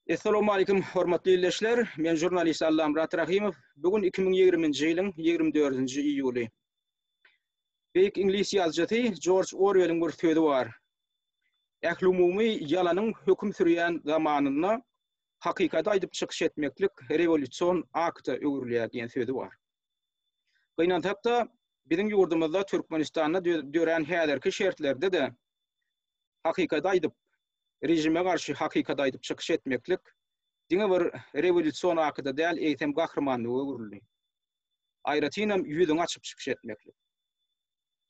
Essalawmalikim hormatly ildeşler! Men žurnalist Allamyrat Rahymow. Bu gün 2020-nji ýylyň 24-nji iýuly. Beýik iňlis ýazyjysy Jorj Orweliň bir sözi bar. Ählumumy ýalanyň höküm sürýän zamanynda hakykaty aýdyp çykyş etmeklik rewolýusion akta öwrülýär diýen sözi bar. Gynansak-da, biziň ýurdumyzda Türkmenistanda dörän häzirki şertlerde-de hakykaty aýdyp, režime garşy hakykaty aýdyp çykyş etmeklik diňe bir rewolýusion akyda däl, eýsem gahrymanlyga öwrüldi. Aýratynam ýüzüňi açyp çykyş etmeklik.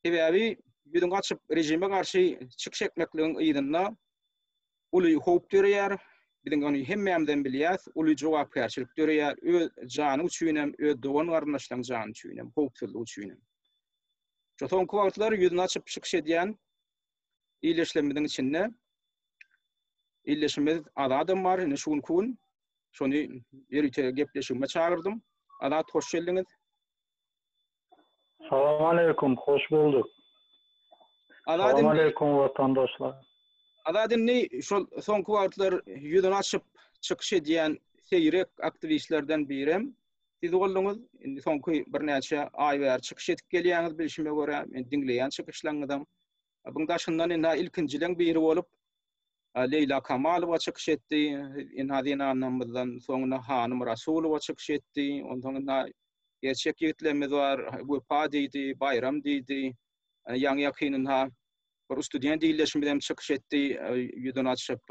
Sebäbi ýüzüňi açyp režime garşy çykyş etmekligiň yzynda uly howp döreýär. Biziň ony hemmämizem bilýäs, uly jogapkärçilik döreýär, öz janyň üçinem, öz dogan-garyndaşlaryň jany üçinem, howpsuzlygy üçinem. Şu soňky wagtlar ýüzüni açyp çykyş edýän ildeşlerimiziň içinde ildeşimiz Azadam bar, indi şu günki gün şony ýörite gepleşigime çagyrdym. Azat hoş geldiňiz. Salam aleýkum, hoş bulduk. Azat Salam aleýkum watandaşlar. Azat indi şol soňky wagtlar ýüzüni açyp çykyş edýän seýrek aktiwistlerden birem siz bolduňyz. Indi soňky birnäçe aý bäri çykyş edip gelýäňiz bilşime görä, men diňleýän çykyşlaryňyzam. Buň daşyndan indi ilkinjileň biri bolup Leýla Kamalowa çykyş etdi. Indi zenanlarymyzdan soňra Hanym Rasulowa çykyş etdi. Onsoň indi gerçek ýigitlerimiz bar. Wepa diýdi, Baýram diýdi. Ýaňy ýakyn indi bir student ildeşimiz hem çykyş etdi, ýüzüni açyp.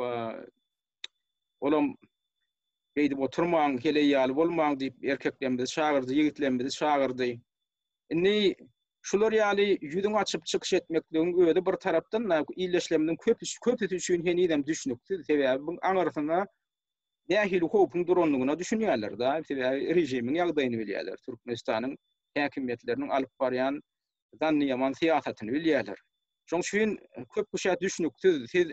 Olam beýdip oturmaň, heleý ýaly bolmaň diýip erkeklerimizi çagyrdy, ýigitlerimizi çagyrdy. Indi şular ýaly ýüzüňi açyp çykyş etmekligiň özi bir tarapdan-da ildeşlerimiziň köpüsi, köpüsi üçin henizem düşnüksiz. Sebäbi bu aňyrsyna nähili howpuň durandygyna düşünýärler-de. Sebäbi režimiň ýagdaýyny bilýärler. Türkmenistanyň häkimiýetleriniň alyp barýan zannyýaman syýasatyny bilýärler. Şonuň üçin köp kişä düşnüksiz. Siz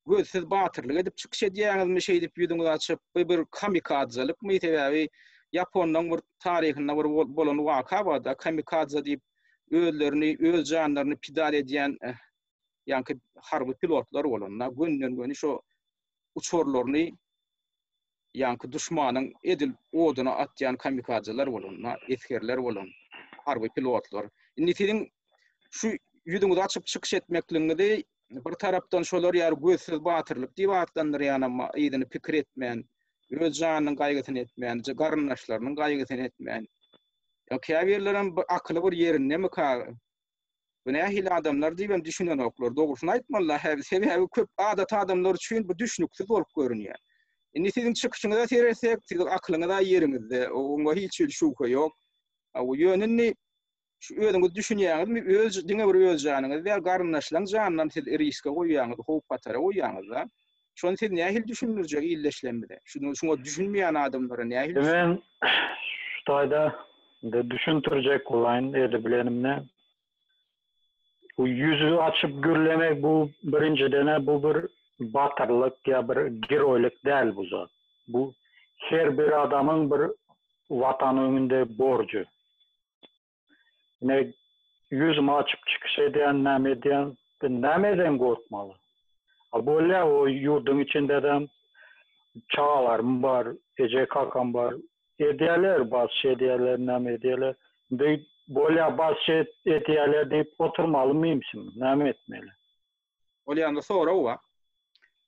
gözsüz batyrlyk edip çykyş edýäňizmi şeýdip ýüzüňizi açyp, bu bir kamikadzalykmy, sebäbi ýaponlaryň bir taryhynda bir bolan waka barda, kamikadza diýip özlerini, öz janlaryny pida edýän eh, ýaňky harby pilotlar bolanda, gönden-göni şo uçarlaryny ýaňky duşmanyň edil oduna atýan kamikadzeler bolan, esgerler bolan harby pilotlar. Indi siziň şu ýüzüňizi açyp çykyş etmekligiňizi bir tarapdan şolar ýaly gözsüz batyrlyk diýip atlandyrýan amma yzyny pikir etmän, öz janynyň gaýgysyny etmän, garyndaşlarynyň gaýgysyny etmän. Ýa käbirlerem akyly bir ýerindemika? Bu nähili adamlar diýibem düşünenoklar. Dogrusyny aýtmaly-da, sebäbi köp adaty adamlar üçin bu düşnüksiz bolup görünýär. Indi siziň çykyşyňyza seretsek, siziň akylyňyz-a ýeriňizde, oňa hiç hili şübhe ýok. Ýöne indi şu özüňiz düşünýäňizmi, öz diňe bir öz janyňyz däl, garyndaşlaryň janynam siz riske goýýaňyz, howp-hatara goýýaňyz-da. Şony siz nähili düşündirjek ildeşlerimize? Şuny şuňa düşünmeýän adamlara nähili Men şu taýda indi düşündirjek bolaýyn edibilenimde. Bu ýüzi açyp gürlemek bu birinjiden-ä bu bir batyrlyk ýa bir geroýlyk däl bu zat. Bu her bir adamyň bir watan öňünde borjy. Ine ýüzümi açyp çykyş edýän, näme edýän, ben nämeden gorkmaly? A bolýa o ýurduň içindedem çagalarym bar, eje kakam bar. Edýärler, basyş edýärler, näme edýärler. Indi bolýa basyş edýärler diýip oturmalymyň şimdi, näme etmeli? Ol ýanda sorag bar.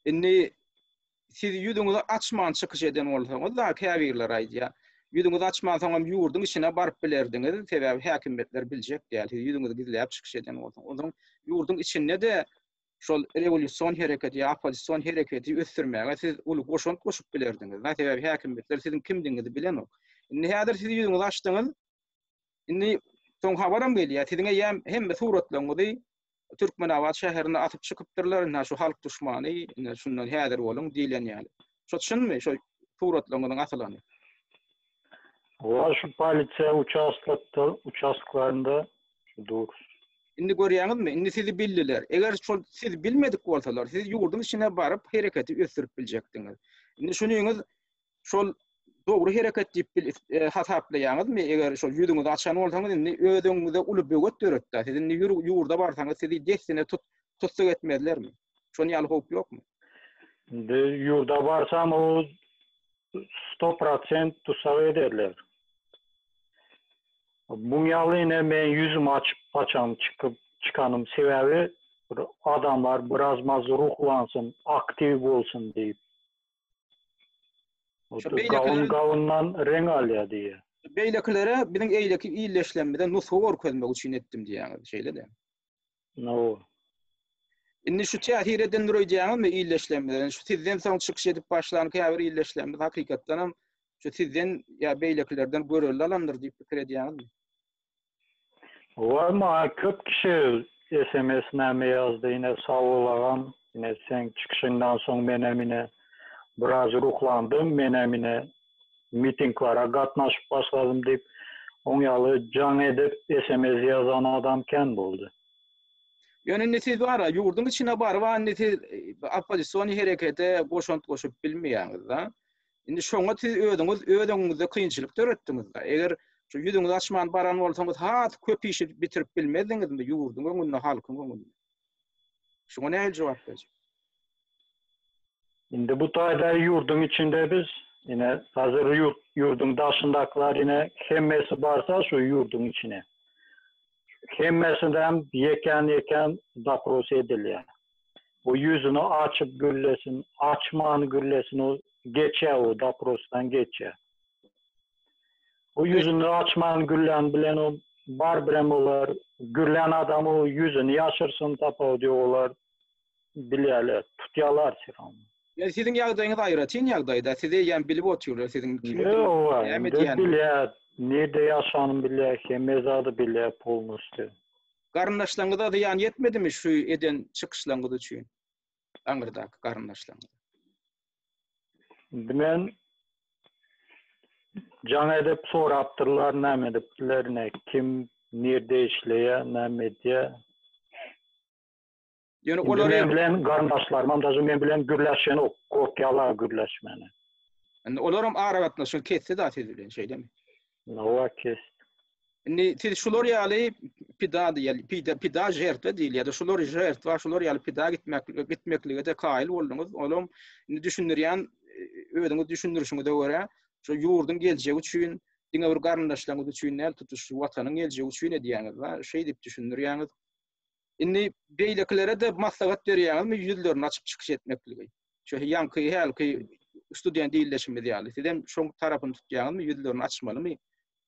Indi siz ýüzüňizi açman çykyş eden bolsaňyz, da käbirler aýdýar. Ýüzüňizi açman soňam ýurduň içine baryp bilerdiňiz, sebäbi häkimiýetler biljek däl. Siz ýüzüňizi gizläp çykyş eden bolsaňyz. Onsoň ýurduň içinde-de şol rewolýusion hereketi ýa oppozision hereketi ösdürmäge siz uly goşant goşup bilerdiňiz. Da sebäbi häkimiýetler siziň kimdigiňizi bilenok. Indi häzir siz ýüzüňizi açdyňyz. Indi soň habaram gelýär. Siziň eýýäm hemme suratlaryňyzy Türkmenabat şäherinde asyp çykypdyrlar, ynha şu halk duşmany, ine şundan häzir boluň diýlen ýaly. Şo çynmy, şo suratlaryňyzyň asylany? Wa şu polisiýa uçastlykda, uçastklarynda dur. Indi görýäňizmi, indi sizi bildiler. Eger şol sizi bilmedik bolsalar, siz ýurduň içine baryp hereketi ösdürip biljekdiňiz. Indi şunyňyz şol dogry hereket diýip bil, e, hasaplaýaňyzmy? Eger şol ýüzüňizi açan bolsaňyz, indi öz öňüňize uly böwet döretdi. Siz indi ýurda barsaňyz, sizi dessine tut, tussag etmezlermi? Şonuň ýaly howp ýokmy? Indi ýurda barsam o 100% tussag ederler. Muň ýaly ine men ýüzümi açyp haçan çykyp çykanym sebäbi bir adamlar biraz maz ruhlansyn, aktiw bolsun diýip. Gawun gawundan reň alýar diýýär. Beýlekilere biziň eýleki ildeşlerimize nusga görkezmek üçin etdim diýýäňiz, şeýle-de? No. Indi şu täsir edendir öýdýäňizmi ildeşlerimize? Şu sizden soň çykyş edip başlan käbir ildeşlerimiz hakykatdan hem şu sizden ýa beýlekilerden görelde alandyr diýip pikir edýäňizmi? Hawa, maňa köp kişi sms näme ýazdy, ine sag bol agam, ine seň çykyşyňdan soň menem ine biraz ruhlandym, menem ine mitinglara gatnaşyp başladym diýip, oň ýaly jaň edip sms ýazan adam kän boldy. Ýöne indi siz bara ýurduň içine baryp indi siz oppozision herekete goşant goşup bilmeýäňiz-da. Indi şoňa siz özüňiz öz öňüňizde kynçylyk döretdiňiz-da. Eger şu ýüzüňizi açman baran bolsaňyz has köp işi bitirip bilmezdiňizmi ýurduň öňünde, halkyň öňünde? Şuňa nähili jogap berjek? Indi bu taýda ýurduň içinde biz, ine, hazir ýurt, ýurduň daşyndakylar ine hemmesi barsa şu ýurduň içine. Hemmesindem ýekän-ýekän dopros edilýär. Bu ýüzüni açyp gürlesin, açman gürlesin o geçýär o doprosdan geçýär. O ýüzüni açman gürlän bilen o barybirem olar gürlän adam o ýüzüni ýaşyrsyn tapawudy ýok olar bilýärler, tutýarlar seni. Ýa siziň ýagdaýyňyz aýratyn ýagdaýda, sizi eýýäm bilip otyrlar siziň kim näme edýäniňizi. Bilýär, nirde ýaşanymy bilýär, hemme zady bilýär polnostýu. Garyndaşlaryňyza zyýan ýetmedimi şu eden çykyşlaryňyz üçin? Aňyrdaky garyndaşlaryňyza. Indi men jaň edip sorapdyrlar, näme edipdirler, ne kim nirde işleýär, näme edýär. Ýöne olar men bilen garyndaşlarym daže men bilen gürleşenok, gorkýarlar gürleşmäne. Indi olaram aragatnaşygy kesdi da siz bilen, şeýlemi? Hawa, kesdi. Indi siz şular ýaly pida diýel, pida, pida žertwa diýilýär. Şular žertwa, şular ýaly pida gitmek, gitmeklige-de kaýyl bolduňyz. Olam indi düşündirýän özüňiz düşündirişiňize görä, şu ýurduň geljegi üçin, diňe bir garyndaşlaryňyz üçin däl, tutuş watanyň geljegi üçin edýäňiz, şeýdip düşündirýäňiz. Indi beýlekilere-de maslahat berýäňizmi ýüzlerini açyp çykyş etmekligi? Şu ýaňky hälki student ildeşimiz ýaly. Sizem şoň tarapyny tutýaňyzmy, ýüzlerini açmalymy?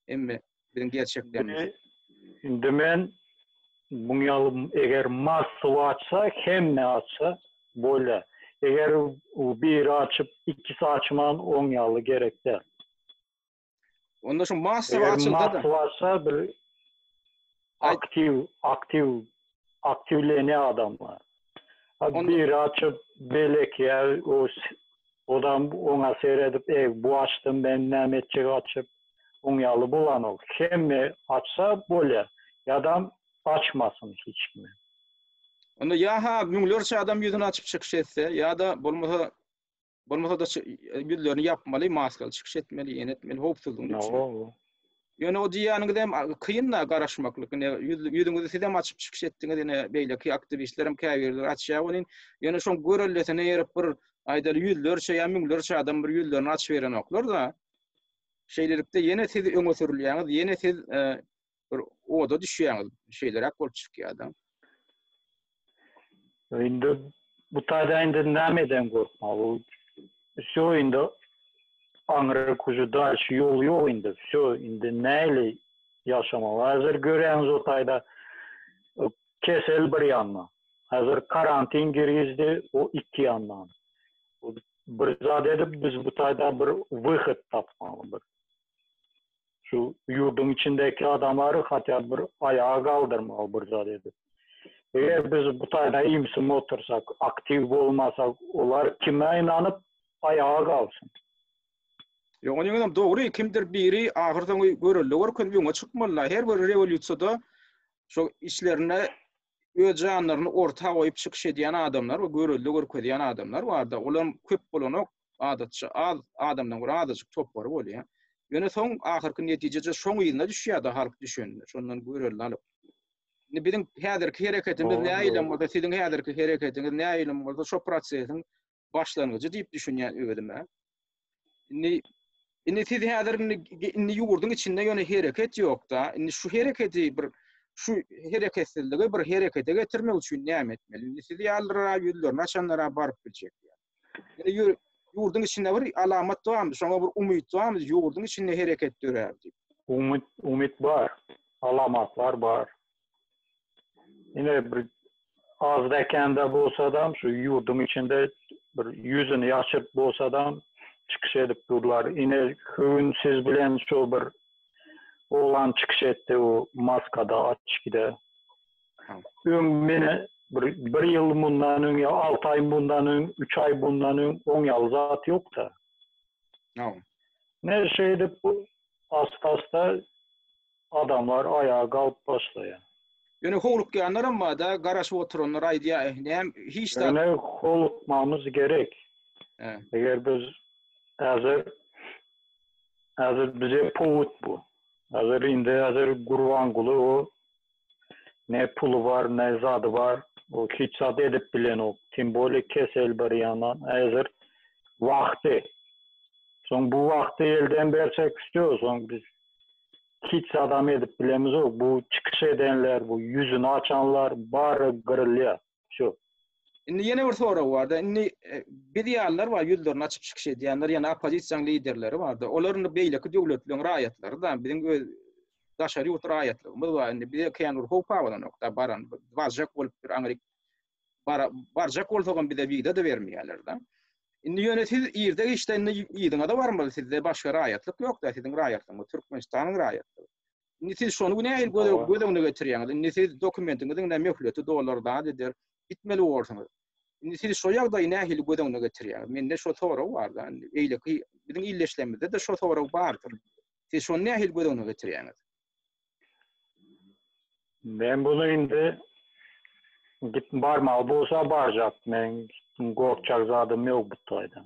Emme biziň gerçeklerimiz. Indi men muň ýaly eger massowy açsa, hemme açsa bolýar. Eger biri açyp, ikisi açman oň ýaly gerek däl. Onda şu massowy açylsa da. Massowy açsa bir aktiw, aktiw, aktiwlenýär adamlar. Biri açyp beýleki o odam oňa seredip, ey bu açdy men näme etjek açyp, oň ýaly bolanok. Hemme açsa bolýar. Ýadam açmasyn hiç kim. Onda ýa-ha müňlerçe adam ýüzüni açyp çykyş etse, ýa-da bolmasa Bolmasa-da ýüzlerini ýapmaly, maskaly çykyş etmeli, ýene etmeli, howpsuzlygyny üpjün. Ýöne o diýýäniňiz hem kyn-da garaşmaklyk. Ine ýüzüňizi sizem açyp çykyş etdiňiz, ine beýleki aktiwistler hem käbirleri açýar welin, ýöne şoň görellesine eýerip bir aýdaly ýüzlerçe ýa müňlerçe adam bir ýüzlerini açyberenoklar-da. Şeýlelikde ýene siz öňe sürülýäňiz, ýene siz bir oda düşýäňiz, şeýleräk bolup çykýar-da. Indi bu taýda indi nämeden gorkmaly? Wsё indi aňryk uje dalşy ýol ýok indi. Wsё indi näli ýaşamaly? Häzir görýäňiz o taýda kesel bir ýandan. Häzir karantin girizdi o iki ýandan. Bir zat edip biz bu taýda bir wyhod tapmaly bir. Şu ýurduň içindäki adamlary hatda bir aýaga galdyrmaly bir zat edip. Eger biz bu taýda imsim otursak, aktiw bolmasak, olar kime ynanyp aýaga galsyn? Ýok, onuň dogry, kimdir biri ahyrsoňy görelde görkezip öňe çykmaly. Her bir rewolýusiýada şo içlerinde öz janlaryny orta goýup çykyş edýän adamlar we görelde görkezýän adamlar barda. Olam köp bolanok, adatça az adamdan bir azajyk topary bolýar. Ýöne soň ahyrky netijede şoň yzyna düşýär-de halk düşende, şondan görelde alyp. Indi biziň häzirki hereketimiz nähilem bolsa, siziň häzirki hereketiňiz nähilem bolsa şo prosesiň. Başlangyjy diýip düşünýän özüm-ä. Indi indi siz häzir indi indi ýurduň içinde ýöne hereket ýok-da. Indi şu hereketi bir şu hereketsizligi bir herekete getirmek üçin näme etmeli? Indi siz ýalylara ýüzlerini açanlara baryp biljek. Ýöne ýurduň içinde bir alamat barmy? Şoňa bir umyt barmy? Ýurduň içinde hereket dörär diýip. Umyt umyt bar. Alamatlar bar. Ine bir azda-kände bolsadam şu ýurduň içinde bir ýüzüni ýaşyryp bolsadam çykyş edip durlar. Ine höwün siz bilen şu bir oglan çykyş etdi o maskada açkide. Öň meni bir, bir ýyl mundan öň ýa 6 aý mundan öň, 3 aý bundan öň oň ýaly zat ýokdy. Ne şeýdip asta-asta Adamlar aýaga galyp başlaýar. Ýöne howlukýanlaram bar-da, garaşyp oturanlar aýdýar, eh, näme, hiç zat. Ýöne howlukmamyz gerek. Eger biz häzir häzir bize powut bu. Häzir indi häzir Gurbanguly o ne puly bar, ne zady bar. O hiç zat edip bilenok. Tim bolýa kesel bir ýandan. Häzir wagty. Soň bu wagty elden bersek wsýo, soň biz Hiç zadam edip bilemizok bu çykyş edenler bu ýüzüni açanlar bary gyrylýar wsýo. Indi ýene bir sorag barda indi biz ýalylar bar ýüzlerini açyp çykyş edýänler ýene oppozisiýaň liderleri barda olar indi beýleki döwletleriň raýatlary-da biziň öz daşary ýurt raýatlygymyz bar indi bize kän bir howp abananokda baran barjak bolup bir aňryk bara, barjak bolsagam bize wiza-da bermeýärler-de. Indi ýöne siz irde giçde indi yzyňa-da barmaly, sizde başga raýatlyk ýok-da, siziň raýatlygyňyz Türkmenistanyň raýatlygy. Indi siz şony nähili göz, göz öňüne getirýäňiz? Indi siz dokumentiňiziň ne möhleti dolar zat eder, gitmeli borsuňyz. Indi siz şo ýagdaýy nähili göz öňüne getirýäňiz? Mende şo sorag bar-da. Indi beýleki biziň ildeşlerimizde-de şo sorag bardyr. Siz şony nähili göz öňüne getirýäňiz? Men bunu indi git barmaly bolsa barjak. Men gorkjak zadym ýok bu taýda.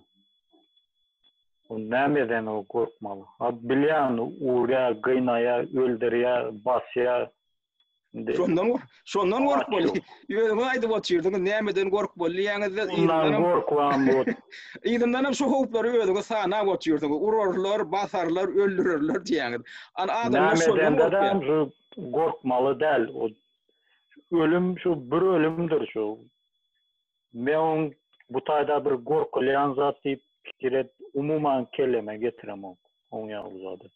O nämeden o gorkmaly? A bilýän urýa, gynaýa, öldürýä, basýa. Indi Şondan şondan gorkmaly. Özüňiz aýdyp otyrdyňyz, nämeden gorkmaly diýýäňizde, yzyndanam gorkubam bu. Yzyndanam şu howplary özüňiz sanap otyrsyňyz. Urarlar, basarlar, öldürerler diýýäňiz. Ana adamlar şondan gorkýar. Şu gorkmaly däl. O ölüm şu bir ölümdir şu. Men oň bu taýda bir gorkulýan zat diýip pikir et, umuman kelleme getiremok oň ýaly zady.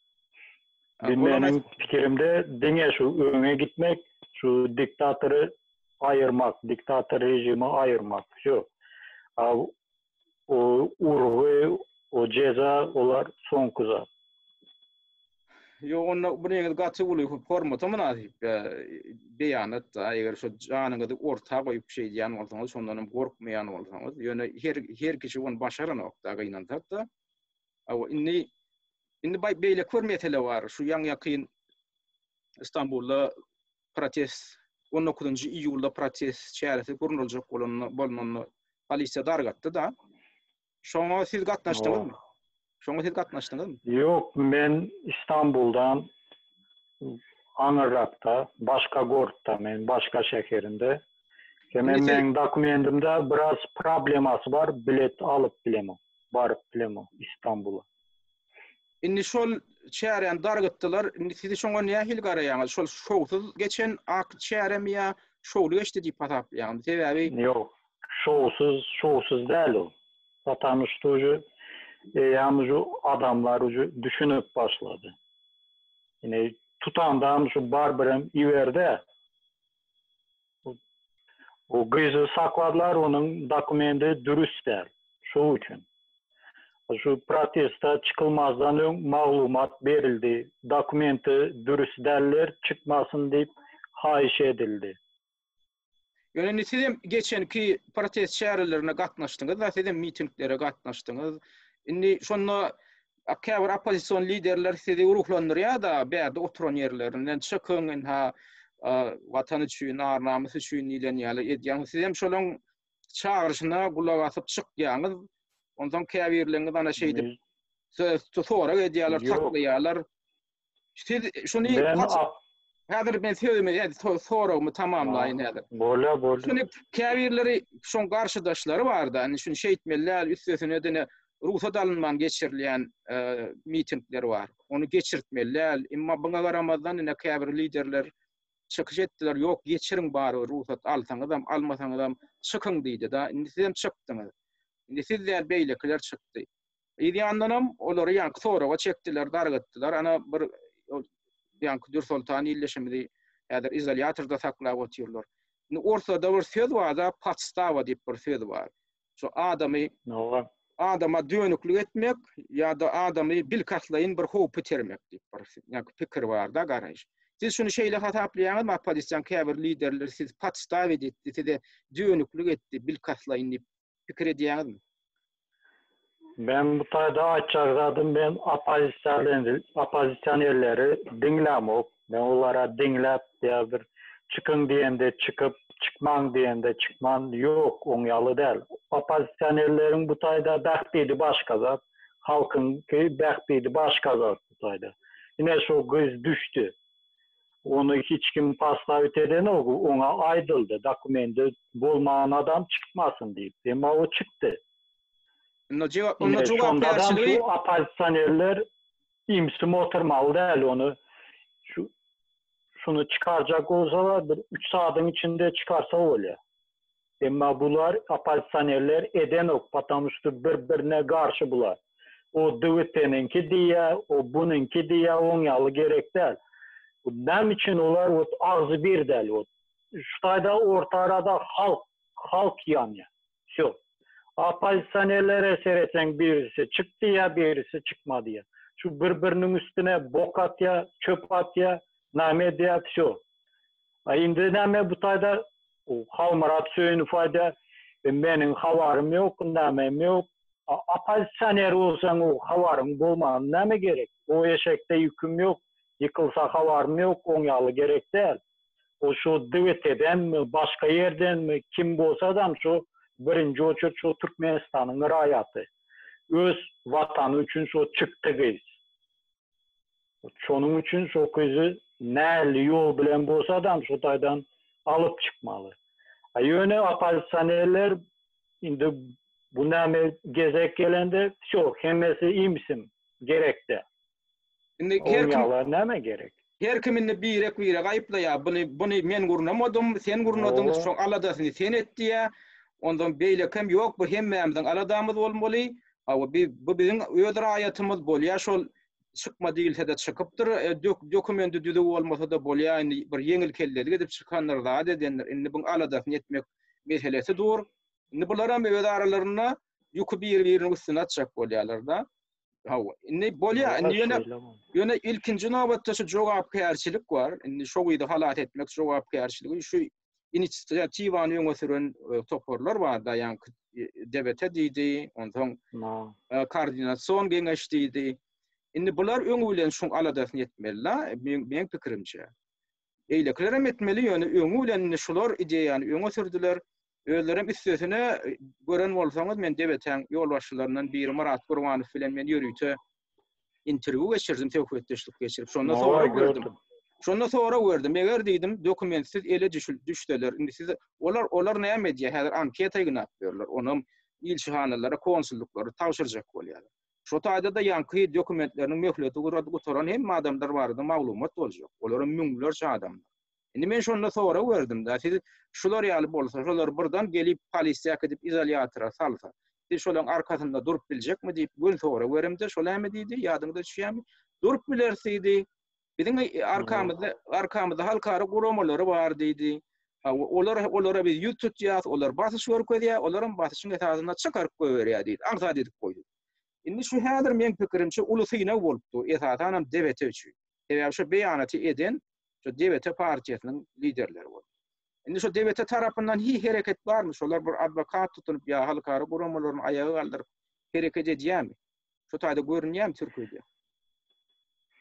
Meniň pikirimde diňe şu öňe gitmek, şu diktatory aýyrmak, diktator režimi aýyrmak, wsýo. A o urgy, o jeza olar soňky zat. Ýok, onda bu neňiz gaty uly hormata mynasyp beýanat-da, eger şo janyňyzy orta goýup şeýdýän bolsaňyz, şondanam gorkmaýan bolsaňyz, ýöne her her kişi ony başaranok-da, gynansak-da. Hawa, indi indi beýleki bir mesele bar. Şu ýaňy-ýakyn Istanbulda protest 19-njy iýulda protest çäresi gurnaljak bolanda bolnanda polisiýa dargatdy-da. Şoňa siz gatnaşdyňyzmy? Şoňa siz gatnaşdyňyzmy? Ýok, men Istanbuldan aňyrrakda, başga gortda, men başga şäherinde. Hemem meň dokumentimde biraz problemasy bar, bilet alyp bilemok, baryp bilemok Istanbula. Indi şol çäräni dargytdylar. Indi siz şoňa nähili garaýaňyz? Şol şowsuz geçen ak çäremi ýa şowly geçdi diýip hasaplaýaňyzmy? Sebäbi Ýok, şowsuz, şowsuz däl ol. Потому что уже eýýäm уже adamlar уже düşünip başlady. Ine tutandam şu barybirem iberdi. O gyzy sakladylar, onuň dokumendi dürüst däl. Şoň üçin. Şu protesta çykylmazdan öň maglumat berildi. Dokumenti dürüst däller, çykmasyn diýip haýyş edildi. Ýöne indi siz hem geçenki protest çärelerine gatnaşdyňyz-da, siz hem mitinglere gatnaşdyňyz. Indi şonda käbir oppozision liderler sizi ruhlandyrýar-da, bärde oturan ýerlerinden çykyň, ynha, watan üçin, ar-namys üçin diýlen ýaly edýäňiz. Siz hem şolaň çagyryşyna gulak asyp çykýaňyz. Onsoň käbirleriňiz ana şeýdip sorag edýärler, saklaýarlar. Siz şuny Men haç... Häzir men sözümi, ýa soragymy tamamlaýyn häzir. Bolýar, bolýar. Şuny käbirleri şoň garşydaşlary bar-da, indi şuny şeýtmeli däl, üstesine dine rugsat alynman geçirilýän mitingler bar. Ony geçirtmeli däl. Emma buňa garamazdan ine käbir liderler çykyş etdiler, ýok geçiriň barybir rugsat alsaňyzam, almasaňyzam çykyň diýdi-da. Indi sizem çykdyňyz. Indi siz däl beýlekiler çykdy. Yz ýandanam olary ýaňky soraga çekdiler, dargatdylar. Ana bir ýaňky Dürsoltan ildeşimizi häzir izolýatorda saklap otyrlar. Indi orslarda bir söz bar-da, podstawa diýip bir söz bar. Şu adamy adama dönüklik etmek ýa-da adamy bilkastlaýyn bir howp itermek diýip bir ýaňky pikir bar-da, garaýyş. Siz şuny şeýle hasaplaýaňyzmy, oppozisiýanyň käbir liderleri sizi podstawit etdi, size dönüklik etdi bilkastlaýyn diýip pikir edýäňizmi? Men bu taýda aýtjak zadym men oppozisionerleri diňlämok. Men olara diňläp ýa bir çykyň diýende çykyp, çykmaň diýende çykman ýok oň ýaly däl. Oppozisionerleriň bu taýda bähbidi başga zat, halkyňky bähbidi başga zat bu taýda. Ine şo gyz düşdi. Ony hiç kim postavit edenok, oňa aýdyldy, dokumendi bolman adam çykmasyn diýip. Emma o çykdy. Onda jogap, onda jogapkärçiligi şu oppozisionerler imsim oturmaly däl ony. Şu şuny çykarjak bolsalar bir 3 saadyň içinde çykarsa bolýar. Emma bular oppozisionerler edenok, потому что bir birine garşy bular. O DWP-niňki diýýä, o bunuňky diýýä, oň ýaly gerek däl. Näme üçin olar wot agzy bir däl wot. Şu taýda orta arada halk, halk ýanýa. Wsё. Oppozisionerlere seretseň birisi çyk diýýä, birisi çykma diýýä. Şu bir biriniň üstüne bok atýa, çöp atýa, name edýä, wsё. A indi näme bu taýda Halmyrat Söýünow aýdýar, e, meniň habarym ýok, nämem ýok. Oppozisioner bolsaň o habaryň bolmagyny näme gerek? O eşekde ýüküm ýok, ýykylsa habarym ýok, oň ýaly gerek däl. O şu DWT-denmi, başga ýerdenmi, kim bolsadam şu birinji oçurt şu Türkmenistanyň raýaty. Öz watany üçin şu çykdy gyz. Şonuň üçin şo gyzy nähili ýol bilen bolsadam şo taýdan alyp çykmaly. A ýöne oppozisionerler indi bu näme gezek gelende wsё hemmesi imsim gerek däl. Indi her kim Oňýalar näme gerek? Her kim indi birek biregi aýyplaýar. Buny buny men gurnamadym, sen gurnadyň, şoň aladasyny sen et diýýär. Ondan beýlekem ýok, bu hemmämiziň aladamyz bolmaly. Hawa, bu biziň öz raýatymyz bolýar, şol çykma diýilse-de çykypdyr, dokumenti düzüw bolmasa-da bolýar, indi bir ýeňil kellelik edip çykandyr, zat edendir, indi buň aladasyny etmek meselesi dur. Indi bularam öz aralarynda ýüki biri-biriniň üstüne atjak bolýarlar-da. Hawa, indi bolýar, indi ýöne ýöne ilkinji nobatda şu jogapkärçilik bar. Indi şo gyzy halas etmek jogapkärçiligi şu inisiatiwany öňe süren e, toparlar bar-da, ýaňky e, DBT diýdi, onsoň e, koordinasion geňeş diýdi. Indi bular öňi bilen şuň aladasyny etmeli-la, meň pikirimçe. Beýlekiler hem etmeli, ýöne öňi bilen indi şular ideýany öňe sürdüler. Özlerem üstesine gören bolsaňyz, men DBT-niň ýolbaşçylaryndan biri Myrat Gurbanow bilen men ýörite interwýu geçirdim, söhbetdeşlik geçirip, şonda sorag berdim. Şonda sorag berdim, eger diýdim, dokumentsiz ele düşseler, indi siz olar olar näme edýär? Häzir anketa ýygnap ýörler. Onam ilçihanalara, konsullyklara tabşyrjak bolýarlar. Şo taýda-da ýaňky dokumentleriniň möhleti gutaran hemme adamlar barada maglumat boljak. Olaram müňlerçe adamlar. Indi men şonda sorag berdim-de, siz şular ýaly bolsa, şolar birden gelip polisiýa äkidip izolýatora salsa, siz şolaryň arkasynda durup biljekmi diýip göni sorag berimde, şol näme diýdi, ýadyňyza düşýärmi? Durup bileris diýdi. Biziň arkamyzda arkamyzda halkara guramalary bar diýdi. Olar olara biz ýüz tutýas, olar basyş görkezýär, olaram basyşyň esasynda çykaryp goýberýär diýdi. Aňsat edip goýdy. Indi şu häzir meň pikirimçe uly synag bolupdy, esasanam DBT üçin. Sebäbi şu beýanaty eden şu DBT partiýasynyň liderleri boldy. Indi şu DBT tarapyndan hi hereket barmy? Şolar bir adwokat tutunyp ýa halkara guramalaryny aýaga galdyryp hereket edýärmi? Şu taýda görünýärmi Türkiýede?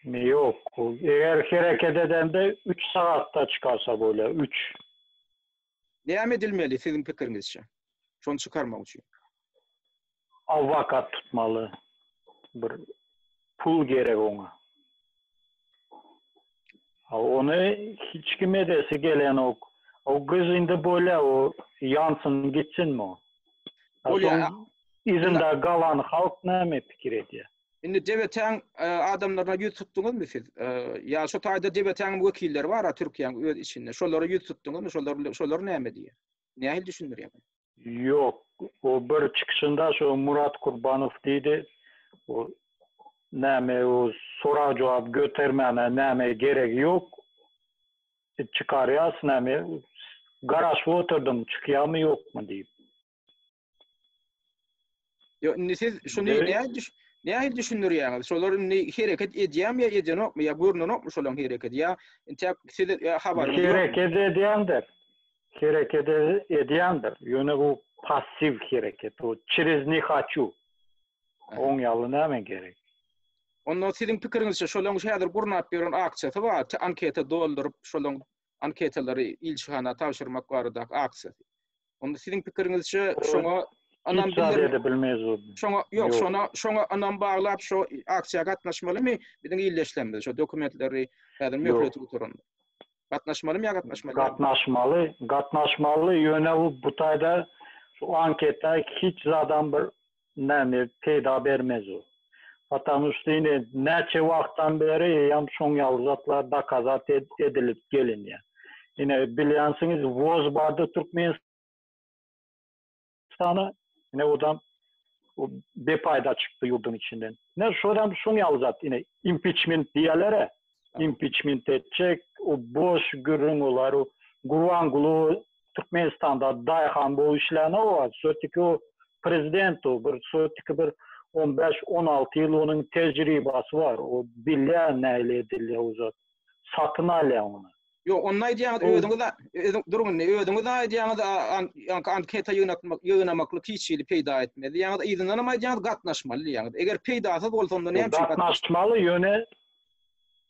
Ýok. Eger hereket edende 3 sagatda çykarsa bolýar, 3. Näme edilmeli siziň pikiriňizçe? Şony çykarmak üçin. Adwokat tutmaly. Bir pul gerek oňa. A ony hiç kim edesi gelenok. O gyz indi bolýa o ýansyn gitsin o. Bolýa. Yzynda galan halk näme pikir edýär? Indi DBT-niň e, adamlaryna ýüz tutduňyzmy siz? E, ýa şu taýda DBT-niň wekilleri bar-a Türkiýäniň öz içinde. Şolara ýüz tutduňyzmy? Şolar şolar näme diýýär? Nähili düşündirýär? Ýok, o bir çykyşynda şo Murat Kurbanow diýdi, o näme o sorag-jogap götermäne näme geregi ýok, çykarýas näme, garaşyp oturdym çykýarmy ýokmy diýip. Ýok, indi siz şuny nähili düş nähili düşündirýäňiz? Şolar indi hereket edýärmi ýa edenokmy ýa görnenokmy şolaryň hereketi ýa intäk siz habaryňyz ýokmy? Hereket edýändir. Hereket edýändir. Ýöne bu passiw hereket. Bu çerez ne haçu. Oň ýaly näme gerek? Onda siziň pikiriňizçe şolaryň häzir gurnap ýören aksiýasy bar, anketa dolduryp şolaryň anketalary ilçihana tabşyrmak baradaky aksiýasy. Onda siziň pikiriňizçe şoňa ynam bildirmek. Şoňa ýok, şoňa şoňa ynam baglap şo aksiýa gatnaşmalymy? Biziň ildeşlerimiz şo dokumentleri häzir möhleti gutaran. Gatnaşmalymy ýa gatnaşmaly? Gatnaşmaly, gatnaşmaly, ýöne bu bu taýda şu anketa hiç zadam bir näme peýda bermez o. Потому что ine näçe wagtdan beri eýýäm şoň ýaly zatlar dokazat edilip gelinýär. Ine bilýänsiňiz woz bardy Türkmenistana ine odam o bepaýda çykdy ýurduň içinden. Ine şodam şoň ýaly zat ine impiçment diýýärler-ä. Impiçment etjek o boş gürrüň olar o Gurbanguly Türkmenistanda daýhan bolup işlänok sötiki o prezident o bir sötiki bir on bäş on alty ýyl onuň tejribasy bar o bilýär nähili edilýär o zat satyn alýar ony. Ýok onda aýdýaňyz özüňiz özüň duruň indi özüňiz aýdýaňyz ýaňky anketa ýygnatmak ýygnamaklyk hiç hili peýda etmez diýýäňiz yzyndanam aýdýaňyz gatnaşmaly diýýäňiz eger peýdasyz bolsa onda näme üçin gatnaşmaly ýöne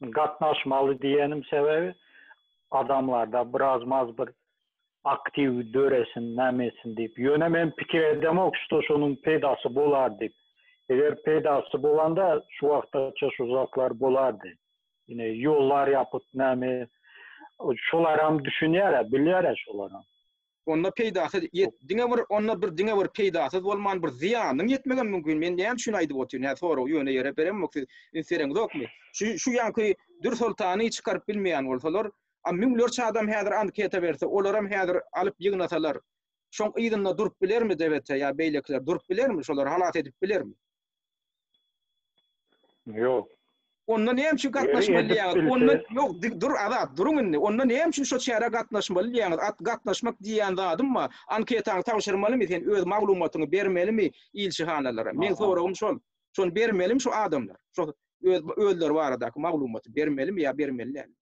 Gatnaşmaly diýenim sebäbi adamlarda biraz maz bir aktiw döresin näme etsin diýip. Ýöne men pikir edemok şto şonuň peýdasy bolar diýip. Eger peýdasy bolanda şu wagtaça şu zatlar bolardy. Ine ýollar ýapyp näme şolaram düşünýärä bilýärä şolaram. Onda peýdasy ýet diňe bir onda bir diňe bir peýdasyz bolman bir zyýanyň ýetmegem mümkin. Men näme üçin aýdyp otyryn? Hä soragy ýöne ýere beremok siz üns bereňizokmy? Şu şu ýaňky Dür Soltany çykaryp bilmeýän bolsalar, a müňlerçe adam häzir anketa berse, olaram häzir alyp ýygnasalar, şoň yzynda durup bilermi DBT ýa beýlekiler durup bilermi? Şolary halas edip bilermi? Ýok. Onda näme üçin gatnaşmaly diýýäňiz? Onda ýok, dur Azat, duruň indi. Onda näme üçin şo çärä gatnaşmaly diýýäňiz? At gatnaşmak diýýän zadym bar. Anketaňy tabşyrmalymy sen öz maglumatyňy bermelimi ilçihanalara? Meň soragym şol. Şony bermelimi şu adamlar? Şo öz özleri baradaky maglumaty bermelimi ýa bermeli dälmi?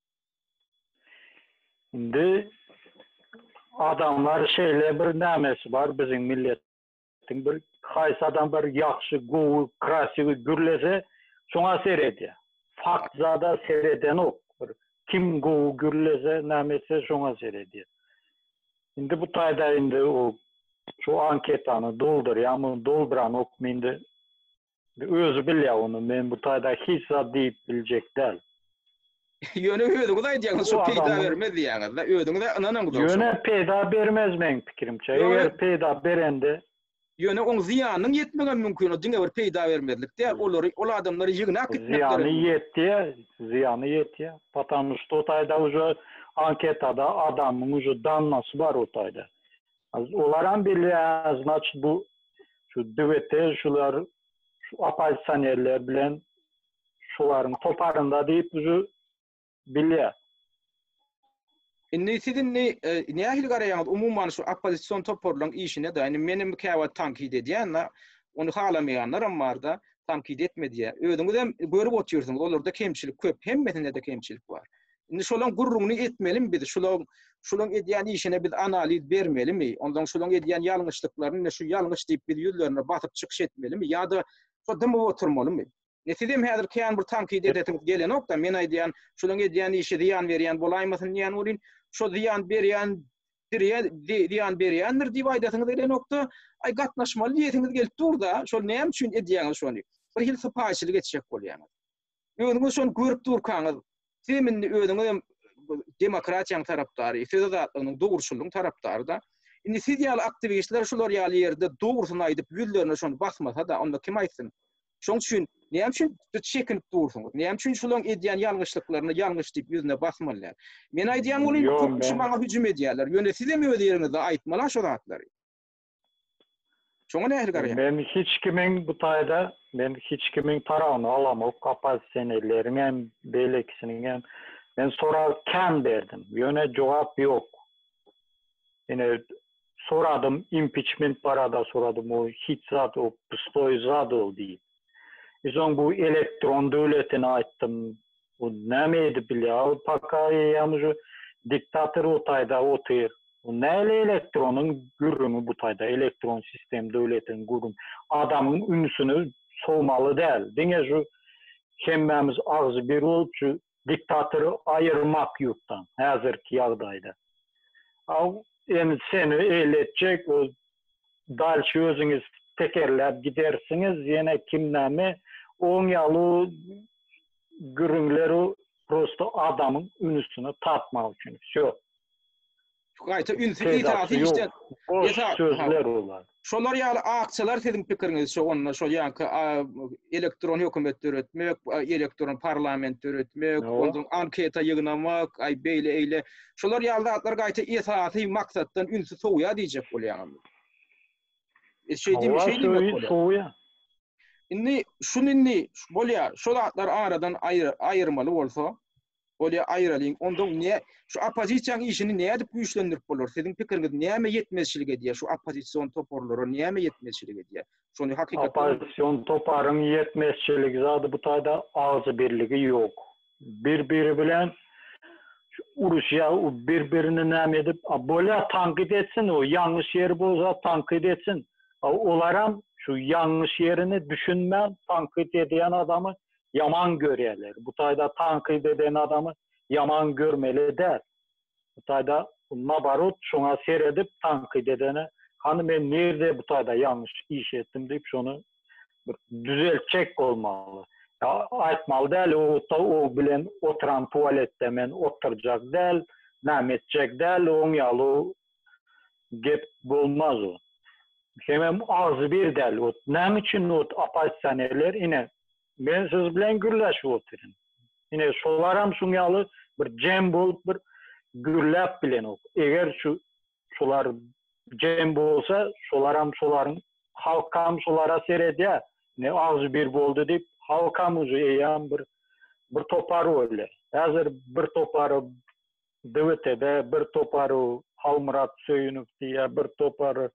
Indi adamlar şeýle bir nämesi bar biziň millet bir haýsy adam bir ýagşy, gowy, krasiwy gürlese, şoňa seredýär. Fakt zada seredenok. Bir kim gowy gürlese, näme etse şoňa seredýär. Indi bu taýda indi o şu anketany doldurýarmy, dolduranokmy indi Özi bilýär ony, men bu taýda hiç zat diýip biljek däl. Ýöne özüňiz aýdýaňyz şu peýda bermez diýýäňiz-de, özüňize ynanaňyzok şoňa. Ýöne peýda bermez meň pikirimçe. Eger peýda berende. Ýöne oň zyýanynyň ýetmegem mümkin, o diňe bir peýda bermezlik däl, olary, ol adamlary ýygnap gitmekleri. Zyýany ýetýär, zyýany ýetýär. Patamu şto o taýda uje anketada adamyň uje dannasy bar o taýda. Olaram bilýär, znaçit bu şu DWT şular şu oppozisionerler bilen şularyň toparynda diýip şu bilýär. Indi siz indi e, nähili garaýaňyz umuman şu oppozision toparlaryň işine de? Indi menem käwagt tankyt edýän-de, ony halamaýanlaram bar-da, tankyt etme diýýär. Özüňiz hem görüp otyrsyňyz, olarda kemçilik köp, hemmesinde-de kemçilik bar. Indi şolaň gürrüňini etmelimi biz? Şulaň şulaň edýän işine biz analiz bermelimi? Ondan şulaň edýän ýalňyşlyklaryny indi şu ýalňyş diýip biz ýüzlerine basyp çykyş etmelimi ýa-da şo dymyp oturmalymy? Ne siz hem häzir kän bir tankyt edesiňiz gelenok-da, men aýdýan, şulaň edýän işi zyýan berýän bolaýmasyn diýýän welin, şo zyýan berýän zyýan berýändir diýip aýdasyňyz gelenok-da, aý gatnaşmaly diýesiňiz gelip dur-da, şol näme üçin edýäňiz şony? Bir hili sypaýyçylyk etjek bolýaňyz. Özüňiz şony görüp durkaňyz. Sizem indi özüňizem demokratiýanyň tarapdary, söz azatlygynyň, dogruçyllygyň tarapdary-da. Indi siz ýaly aktiwistler şular ýaly ýerde dogrusyny aýdyp, ýüzlerine şony basmasa-da, onda kim aýtsyn? Şoň üçin näme üçin çekinip dursuňyz? Näme üçin şularyň edýän ýalňyşlyklaryny ýalňyş diýip ýüzüne basmaly däl? Men aýdýan welin köp kişi maňa hüjüm edýärler. Ýöne sizem öz ýeriňizde aýtmaly-a şo zatlary. Şoňa nähili garaýaň? Men hiç kimiň bu taýda men hiç kimiň tarabyny alamok, oppozisionerleriň hem, beýlekisiniň hem. Men sorag kän berdim, ýöne jogap ýok. Ine soradym impiçment barada soradym, o hiç zat o pustoý zat ol diýip. E soň bu elektron döwletini aýtdym, bu näme edip bilýär, paka eýýäm uje diktator o taýda otyr. Bu näle elektronyň gürrüňi bu taýda, elektron sistem döwletiň gürrüň. Adamyň ünsüni sowmaly däl. Diňe şu hemmämiz agzy bir bolup şu diktatory aýyrmak ýurtdan häzirki ýagdaýda. A indi seni eýle etjek o dalşy özüňiz tekerläp gidersiňiz ýene kim näme oň ýaly gürrüňler prosto adamyň ünsüni tartmak üçin wsýo. Gaýta ünsi esasy işden boş sözler olar. Şolar ýaly aksiýalar siziň pikiriňizçe onda şol ýaňky elektron hökümet döretmek, elektron parlament döretmek, ondan anketa ýygnamak, aý beýle eýle. Şolar ýaly zatlar gaýta esasy maksatdan ünsi sowýar diýjek bolýaňyz. E, şeý diýme, şeý diýmek bolýar. Sowýar. Indi şuny indi bolýar, şo zatlary aradan aýyrmaly bolsa, Bolýa aýralyň. Onsoň ne şu oppozisiýaň işini nädip güýçlendirip bolar? Siziň pikiriňiz näme ýetmezçilik edýär şu oppozision toparlara näme ýetmezçilik edýär? Şony hakykatdan Oppozision toparyň ýetmezçiligi zady bu taýda agzybirligi ýok. Bir biri bilen uruşýar bir birini näme edip a bolýa tankyt etsin o ýalňyş ýeri bolsa tankyt etsin. A olaram şu ýalňyş ýerini düşünmän tankyt edýän adamy ýaman görýärler. Bu taýda tankyt eden adamy ýaman görmeli däl. Bu taýda nabarot şoňa seredip tankyt edene hany men nirde bu taýda ýalňyş iş etdim diýip şony bir düzeltjek bolmaly. Ýa aýtmaly däl o o bilen oturan tualetde men oturjak däl, näme etjek däl oň ýaly gep bolmaz o. Hemem agzybir däl. Ot näme üçin ot oppozisionerler ine men siz bilen gürleşip otyryn. Ine şolaram şuň ýaly bir jem bolup bir gürläp bilenok. Eger şu şolar jem bolsa şolaram şolaryň halkam şolara seredýär. Ne agzybir boldy diýip halkam uje eýýäm bir bir topar bolýar. Häzir bir topary DWT-de bir topary Halmyrat Söýünow diýýär, bir topary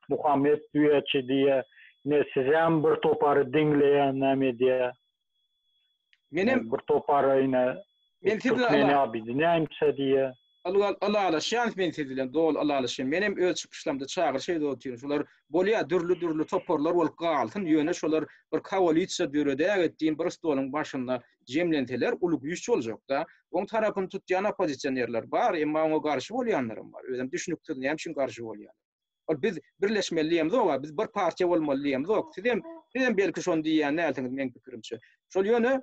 Muhammet Düýeçi diýýär. Ine sizem bir topary diňleýän näme edýär. Menem bir topary ine Men siz bilen Türkmeni obýedinýaýmsa diýýär. Ylalaşýan men siz bilen doly ylalaşýan. Menem öz çykyşlarymda çagyryş edip otyryn. Şular bolýar dürli-dürli toparlar bolup galsyn, ýöne şolar bir koalisiýa döredäget diýen bir stoluň başynda jemlenseler uly güýç boljakda. Oň tarapyny tutýan oppozisionerler bar, emma oňa garşy bolýanlaram bar. Özem düşnüksiz näme üçin garşy bolýarlar. Ol biz birleşmeli diýemzok, biz bir partiýa bolmaly diýemzok. Sizem sizem belki şony diýýän dälsiňiz meň pikirimçe. Şol ýöne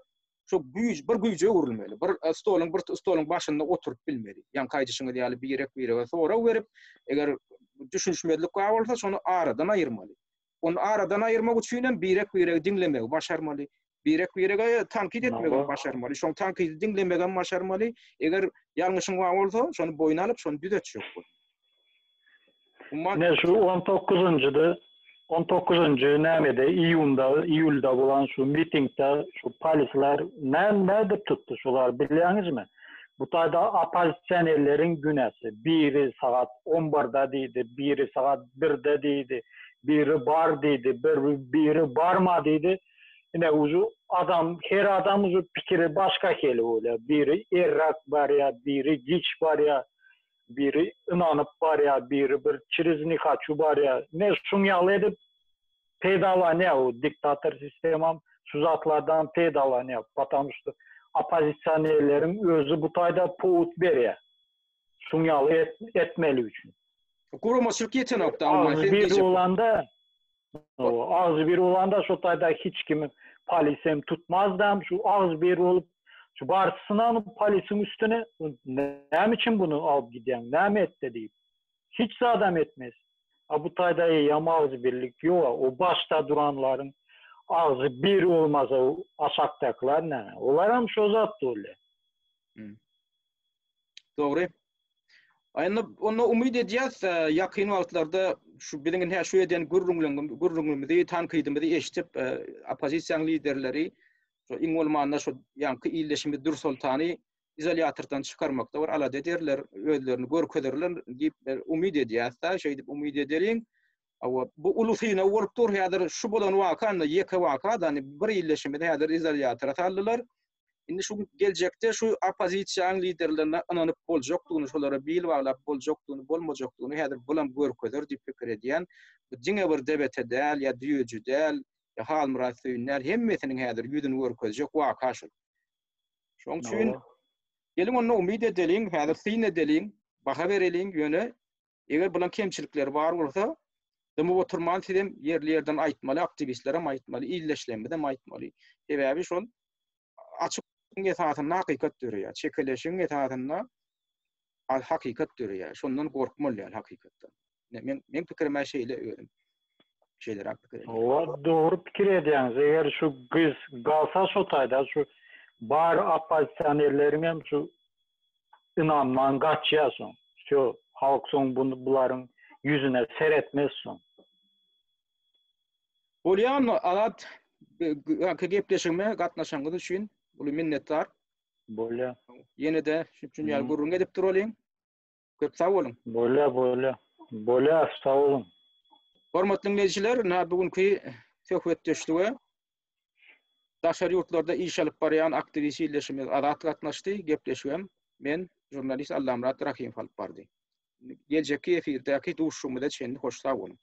şo güýç bir güýje öwrülmeli. Bir e, stoluň bir stoluň başynda oturyp bilmeli. Ýaňky aýdyşyňyz ýaly birek-birege sorag berip, eger düşünişmezlik bar bolsa şony aradan aýyrmaly. Ony aradan aýyrmak üçin hem birek-biregi diňlemegi başarmaly. Birek-birege tankyt etmegi başarmaly. Şoň tankydy diňlemegi hem başarmaly. Eger ýalňyşyň bar bolsa, şony boýun alyp, şony düzetjek bol. Umman Ne şu 19-njyda 19-njy nämede iýunda, iýulda bolan şu mitingde şu polisler näme nädip tutdy şular bilýäňizmi? Bu taýda oppozisionerleriň günäsi. Biri sagat 11-de diýdi, biri sagat 1-de diýdi, biri bar diýdi, bir biri barma diýdi. Ine uju adam her adam uju pikiri başga hili bolýar. Biri errak barýar, biri giç barýar, biri ynanyp barýar, biri bir çiriz nihaçu barýar. Ine şuň ýaly edip peýdalanýar o diktator sistemam şu zatlardan peýdalanýar. Потому что oppozisionerleriň özi bu taýda powut berýär. Şuň ýaly etmeli üçin. Guramaçylyk ýetenok-da. Agzy bir bolanda agzy bir bolanda şo taýda hiç kimi polisem tutmazdam şu agzy bir bolup. Şu barsynam polisiň üstüne näme üçin bunu alyp gidýäň, näme etdi diýip. Hiç zadam etmez. A bu taýda eýýäm agzybirlik ýok. O başda duranlaryň agzy bir bolmasa aşakdakylar näme? Olaram şo zat bolýar. Hmm. Dogry. Indi onda umyt edýäs, e, ýakyn wagtlarda şu biziň indi şu eden gürrüňimizi, tankydymyzy eşidip, e, oppozisiýanyň liderleri şu iň bolmanda şu ýaňky ildeşimiz Dürsoltany izolýatordan çykarmakda bir alada ederler, özlerini görkezerler diýip e, umyt edýäs-de, şeýdip umyt edeliň. Hawa, bu uly synag bolup dur häzir şu bolan waka, ýeke waka-da, bir ildeşimizi häzir izolýatora saldylar. Indi şu geljekde şu oppozisiýanyň liderlerine ynanyp boljakdygyny, şolara bil baglap boljakdygyny, bolmajakdygyny häzir bulam görkezer diýip pikir edýän. Bu diňe bir DBT däl, ýa Düýeji däl, ýa Halmyrat Söýün däl, hemmesiniň häzir ýüzüni görkezjek waka şul. Şonuň üçin geliň onda umyt edeliň, häzir syn edeliň, baha bereliň, ýöne Eger bulaň kemçilikleri bar bolsa, dymyp oturman sizem ýerli-ýerden aýtmaly, aktiwistlerem aýtmaly, ildeşlerimizem aýtmaly. Sebäbi şol açyk esasynda hakykat döreýär. Çekeleşigiň esasynda hakykat döreýär. Şondan gorkmaly däl hakykatdan. Men men pikirim şeýle özüm. Şeýleräk pikir edýän. Owa, dogry pikir edýäňiz. Eger şu gyz galsa şo taýda şu bar oppozisionerleriň hem şu ynamdan gaçýar soň. Şu halk soň bunu bularyň ýüzüne seretmez soň. Bolýan Azat gepleşigime gatnaşanyňyz üçin uly minnetdar. Bolýar. Ýene-de şu üçin ýaly gürrüň edip duralyň. Köp sag boluň. Bolýar, bolýar. Bolýar, sag boluň. Hormatly diňleýjiler, ynha bu günki söhbetdeşlige daşary ýurtlarda iş alyp barýan aktiwist ildeşimiz Azat gatnaşdy. Gepleşigem men, žurnalist Allamyrat Rahymow alyp bardy. Geljekki efirdäki duşuşygymyza çenli hoş sag boluň.